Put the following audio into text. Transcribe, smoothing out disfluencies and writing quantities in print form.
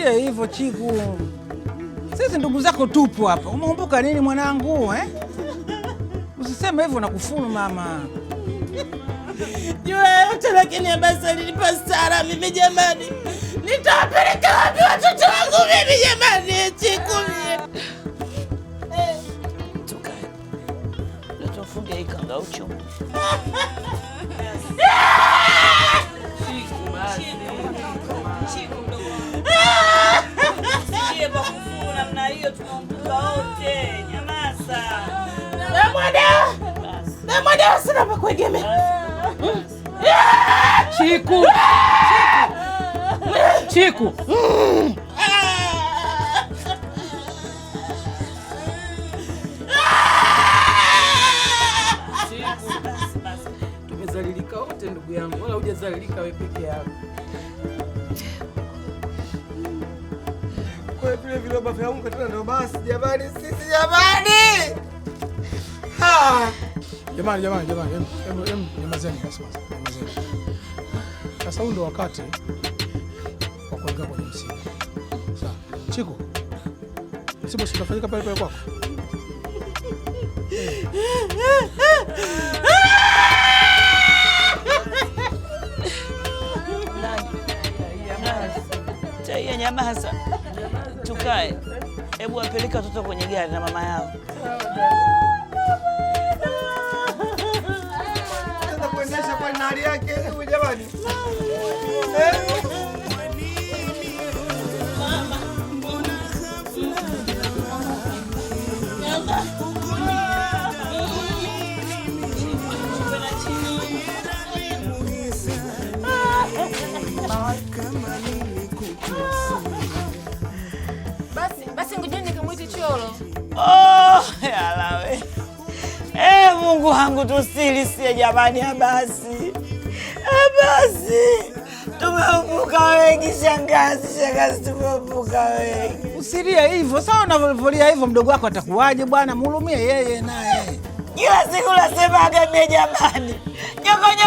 Usilie hivyo Chiku. Sisi ndugu zako tupo hapa. Umeumbuka nini mwanangu eh? Usiseme hivyo na kufuru mama. Jua yote lakini Abasi alinipa stara mimi jamani. Nitawapeleka wapi watoto wangu mimi jamani? Chiku mie. Tukae. Ndio tufunge hii kanga uchu. Chiku basi. Chiku mdogo wangu. Usilie kwa kufuru namna hiyo, tunaumbuka wote. Nyamaza. Namwada. Basi. Namwada sina pa kuegemea. Chiku. Chiku. Chiku. Basi, basi. Tumezalilika wote ndugu yangu, wala hujazalilika wewe peke yako. Kwa hiyo vile viroba vya unga tena ndo basi jamani, sisi jamani. Ha! Jamani, jamani, jamani, em, nyamazeni basi basi, nyamazeni. Sasa huu ndo wakati wa kuingia kwenye msiba. Sawa. Chiku, msiba si utafanyika pale pale kwako? Taia, nyamaza. Tukae. Hebu wapeleke watoto kwenye gari na mama yao. Sasa kuendesha kwa hali yake huyu jamani. Eh? Basi basi, ngojeni nikamwite Cholo. Oh, yalawe. Eh, Mungu wangu tusilisie jamani, Abasi. Abasi. Tumeumbuka wengi shangazi, shangazi tumeumbuka wengi. Usilie hivyo. Sawa unavyolia hivyo mdogo wako atakuwaje bwana? Mhurumie yeye naye. Kila siku nasemaga mie jamani. Nyoko nyoko.